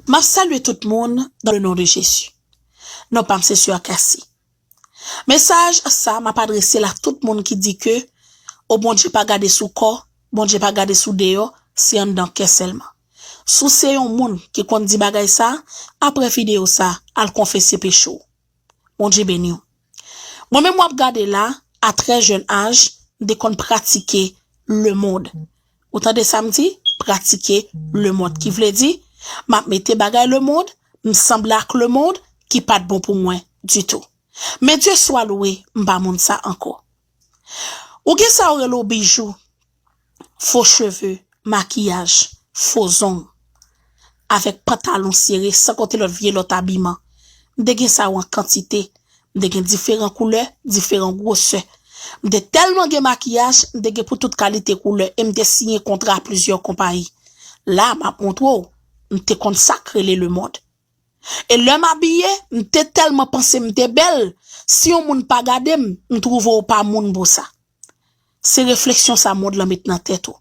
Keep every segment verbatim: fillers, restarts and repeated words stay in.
M ap salye tout moun dans le nom de Jésus. Non pa m se Sè Cassie. Mesaj sa m ap adrese l a tout moun ki di ke o Bondye pa gade sou kò, Bondye pa gade sou deyò, se anndan kè sèlman. Si w se yon moun ki konn di bagay sa, apre videyo sa, al konfese peche w. Bondye beni w. Mwen menm w ap gade la, a trè jèn aj, m te konn pratike lemonn. Ou tande sa m di? Pratike lemonn. Ki vle di, m ap mete bagay lemonn, m sanble ak lemonn ki pa t bon pou mwen ditou. Men Dye swa lwe, m pa moun sa ankò. Ou gen sa yo rele w bijou, fo cheve, makiyaj, fo zong, avèk pantalon sere, san konte lòt vye lòt abiman. M te gen sa yo an kantite. M te gen diferan koulè, diferan gwosè. M te tèlman gen makiyaj, m te gen pou tout kalite koulè e m te siyen kontra plizyè konpayi. La, m ap montre w, m te konn sa k rele lemonn. E lè m abiye, m te tèlman panse m te bèl, si yon moun pa gade m, m twouve w pa moun pou sa. Se refleksyon sa mond lan met nan tèt ou.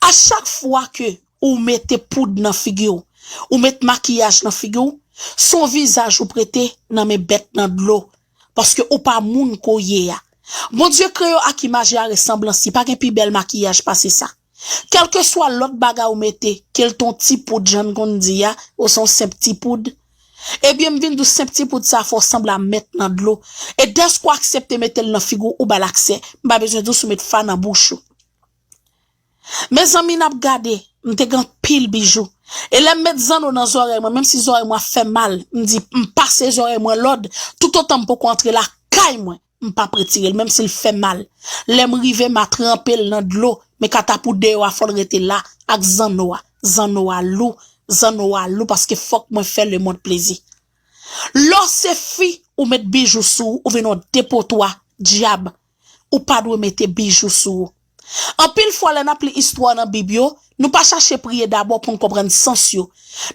A chak fwa ke ou mete poud nan figi w, ou met makiyaj nan figi w, se yon vizaj ou prete nan men bèt nan dlo, paske ou pa moun ke w ye a. Bondye kreye w ak imaj e a resanblans li, pa gen pi bèl makiyaj pase sa. Kèlkeswa lòt bagay ou mete, ke l t on ti poud, jan n konn di a, ou se yon senp ti poud, ebyen, m vin di w senp ti poud sa fè w sanble a mèt nan dlo. E dèske w aksepte mete l nan figi w, ou ba l aksè. M pa bezwen di w si w met fa nan bouch ou. Mezanmi, n ap gade, m te gen anpil bijou. E lè m met zanno nan zòrèy mwen, menm si zòrèy mwen ap fè mal, m di, m pase zòrèy mwen lòd, toutotan m poko antre lakay mwen, m p ap retire l, menm si l fè mal. Lè m rive, m a tranpe l nan dlo, men katapou deyò a fò l rete la, ak zanno a. Zanno a lou, zanno a lou, paske fòk mwen fè lemonn plezi. Lè w se fi, ou met bijou sou ou, ou vin yon depotwa dyab. Ou pa dwe mete bijou sou ou. Anpil fwa, lè n ap li istwa nan Bib yo, nou pa chache priye dabò pou n konprann sans yo.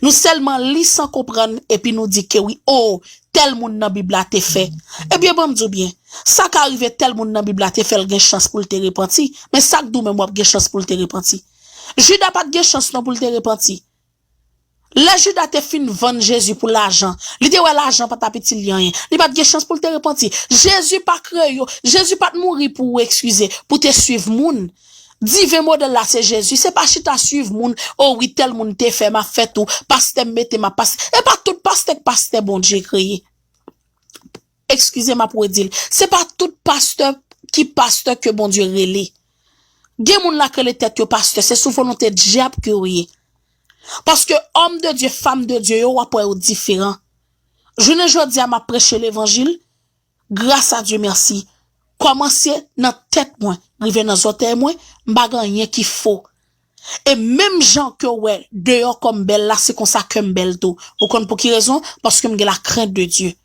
Nou sèlman li san konprann, epi nou di ke wi, o, tèl moun nan Bib la te fè. Ebyen, ban m di w byen, sa ka rive tèl moun nan Bib la te fè l gen chans pou l te repanti, men sa k di w menm w ap gen chans pou l te repanti? Jida pa t gen chans non pou l te repanti. Lè Jida te fin vann Jezi pou lajan, li te wè lajan pa t ap itil li anyen. Li pa t gen chans pou l te repanti. Jezi pa kreye, Jezi pa t mouri pou ou, eskize, pou te swiv moun. Diven modèl la se Jezi, se pa chita swiv moun, o wi, tèl moun te fè, m ap fè tou, pastè m mete m ap pastè. E pa tout pastè k pastè Bondye kreye. Eskize m ap redi l. Se pa tout pastè ki pastè ke Bondye rele. Gen moun la k rele tèt yo pastè, se sou volonte dyab ke yo ye. Paske òm de Dye, fanm de Dye yo, w ap wè yo diferan. Jounen jodi a, m ap preche levanjil, gras a Dye mèsi. Kòmanse nan tèt mwen, rive nan zòtèy mwen, m pa gen anyen ki fo. E menm jan ke w wè deyò kò m bèl la, se konsa kè m bèl tou. Ou konn pou ki rezon? Paske m gen la krent de Dye.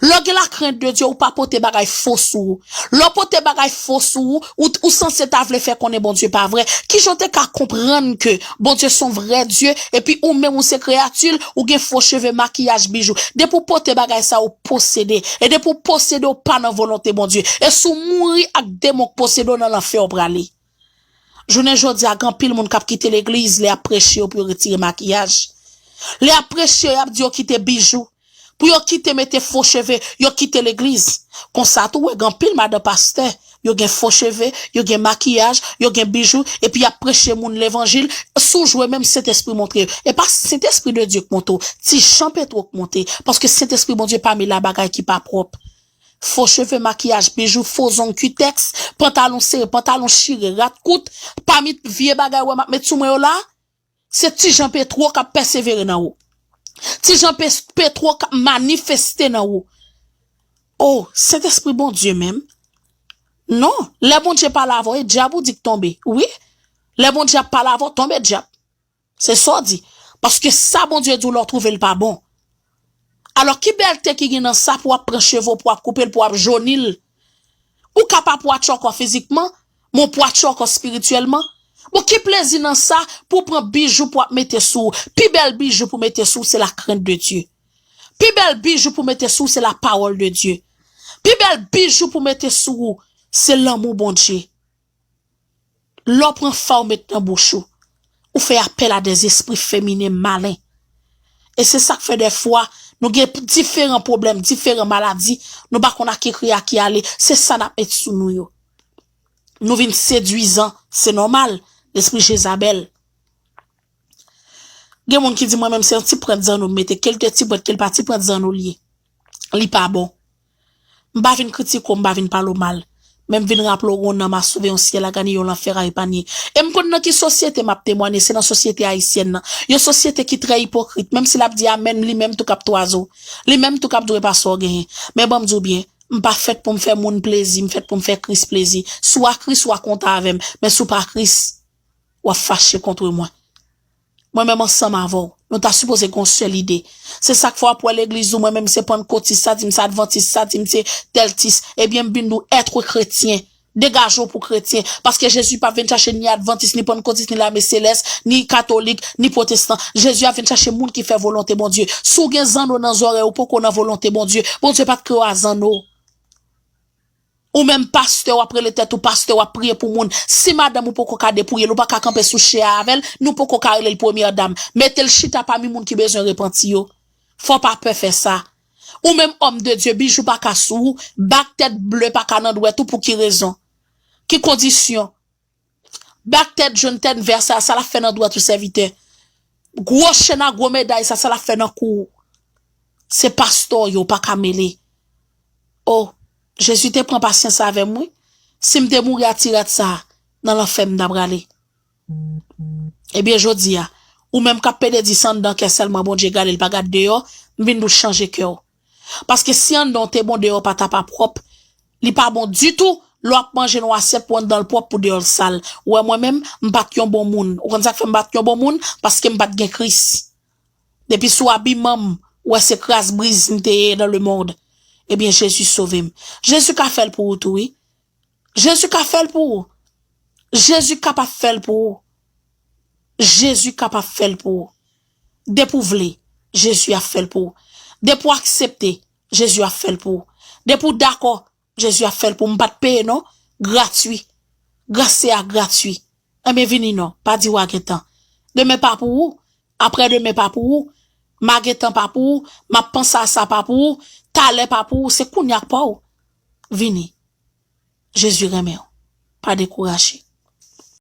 Lè w gen la krent de Dye, ou pa pote bagay fo sou ou. Lè w pote bagay fo sou ou, ou, ou sanse ta vle fè konnen Bondye pa vrè. Kijan w te ka konprann ke Bondye se yon vrè Dye, epi ou menm ou se kreyati l, ou gen fo cheve, makiyaj, bijou? Depi w pote bagay sa, ou posede. E depi w posede, ou pa nan volonte Bondye. E si w mouri ak demon k posede w, nan lanfè w prale. Jounen jodi a, gen anpil moun k ap kite legliz lè y ap preche yo pou yo retire makiyaj. Lè y ap preche yo, y ap di yo kite bijou. Pou yo kite mete fo cheve, yo kite legliz. Konsa tou, w wè gen anpil madan pastè, yo gen fo cheve, yo gen makiyaj, yo gen bijou, epi y ap preche moun levanjil, si w jwe menm Sentespri montre yo. E pa Sentespri de Dye k monte w, ti Jan Petwo k monte, paske Sentespri Bondye pa mele a bagay ki pa pwòp. Fo cheve, makiyaj, bijou, fo zong, kitèks, pantalon sere, pantalon chire, rad kout, pami vye bagay w wè m ap met sou mwen yo la, se ti Jan Petwo k ap pèsevere nan ou. Ti Jan Pe-, Petwo k ap manifeste nan ou. O, Sentespri Bondye menm. Non, lè Bondye pale avè w, e dyab ou di k tonbe. Wi, lè Bondye ap pale avè w, tonbe dyab. Se sa w di. Paske sa Bondye di w la, w twouve l pa bon. Alò, ki bèlte ki gen nan sa pou w ap pran cheve w, pou w ap koupe l, pou w ap joni l? Ou ka pa pwatch ankò fizikman, men w pwatch ankò espirityèlman. Bon, ki plezi nan sa pou w pran bijou pou w ap mete sou ou? Pi bèl bijou pou w mete sou ou, se la krent de Dye. Pi bèl bijou pou w mete sou ou, se la pawòl de Dye. Pi bèl bijou pou w mete sou ou, se lanmou Bondye. Lè w pran fa w met nan bouch ou, ou fè apèl a dèzespri feminen malen. E se sa k fè dèfwa, nou gen diferan pwoblèm, diferan maladi, nou pa konn a ki kriye, a ki ale, se sa n ap met sou nou yo. Nou vin sedwizan, se nòmal, lespri Jezabèl. Gen moun ki di mwen menm se yon ti pwent zanno m mete, ke l te ti pwent, ke l pa ti pwent zanno l ye. Li pa bon. M pa vin kritike w, m pa vin pale w mal. Men m vin raple w gen yon nanm a sove, yon syèl a ganye, yon lanfè a epanye. E m konn nan ki sosyete m ap temwanye, se nan sosyete ayisyèn nan. Yon sosyete ki trè ipokrit, menm si l ap di amèn, li menm tou k ap twaze w. Li menm tou k ap di w e pa sa w genyen. Men ban m di w byen, m pa fèt pou m fè moun plezi, m fèt pou m fè Kris plezi. Si w a Kris, w a kontan avè m. Men si w pa Kris, w ap fache kont mwen. Mwen menm ansanm avè w, nou ta sipoze gen yon sèl ide. Se sa k fè w ap wè legliz ou, mwen menm se pannkotis, sa di m se advantis, sa di m se tèltis. Ebyen, m vin di w, être chrétien. Degaje w pou kretyen. Paske Jezi p ap vin chache ni advantis, ni pannkotis, ni lame selès, ni katolik, ni pwotestan. Jezi ap vin chache moun ki fè volonte Bondye. Si w gen zanno nan zòrèy ou, poko nan volonte Bondye. Bondye pa t kreye w a zanno. Ou menm pastè, w ap rele tèt ou pastè, w ap priye pou moun. Si madanm ou poko ka depouye l, ou pa ka kanpe sou chè a avè l, ni w poko ka rele l premyè dam. Mete l chita pami moun ki bezwen repanti yo. Fò w pa pè fè sa. Ou menm òm de Dye, bijou pa ka sou ou, bak tèt ble pa ka nan dwèt ou, pou ki rezon? Ki kondisyon? Bak tèt jòn, tèt vè sa, sa l ap fè nan dwèt ou sèvitè? Gwo chèn a gwo meday sa, sa l ap fè nan kou w? Se pastè w yo, w pa ka mele. O, Jezi te pran pasyans avè m, wi. Si m te mouri a ti rad sa, nan lanfè m ta prale. Ebyen, jodi a, ou menm k ap pede di se anndan kè sèlman Bondye gade, l pa gad deyò, m vin di w chanje kè w. Paske si anndan w te bon, deyò w pa ta pa pwòp. Li pa bon ditou lè w ap manje nan yon asyèt pou anndan l pwòp, pou deyò l sal. Ou wè mwen menm, m pa t yon bon moun. Ou konn sa k fè m pa t yon bon moun? Paske m pa t gen Kris. Depi sou abiman m, ou wè se kraz briz m te ye dans le monde. Ebyen, Jezi sove m. Jezi ka fè l pou ou tou, wi. Jezi ka fè l pou ou. Jezi kapab fè l pou ou. Jezi kapab fè l pou ou. Depi w vle, Jezi ap fè l pou ou. Depi w aksepte, Jezi ap fè l pou ou. Depi w dakò, Jezi ap fè l pou ou. M pa t peye non. Gratwi. Gras se a gratwi. Enben vini non. Pa di w a gentan. Demen pa pou ou. Aprè demen pa pou ou. M a gentan pa pou ou. M ap panse a sa pa pou ou. Talè pa pou ou. Se kounye a k pa w. Vini. Jezi renmen w. Pa dekouraje.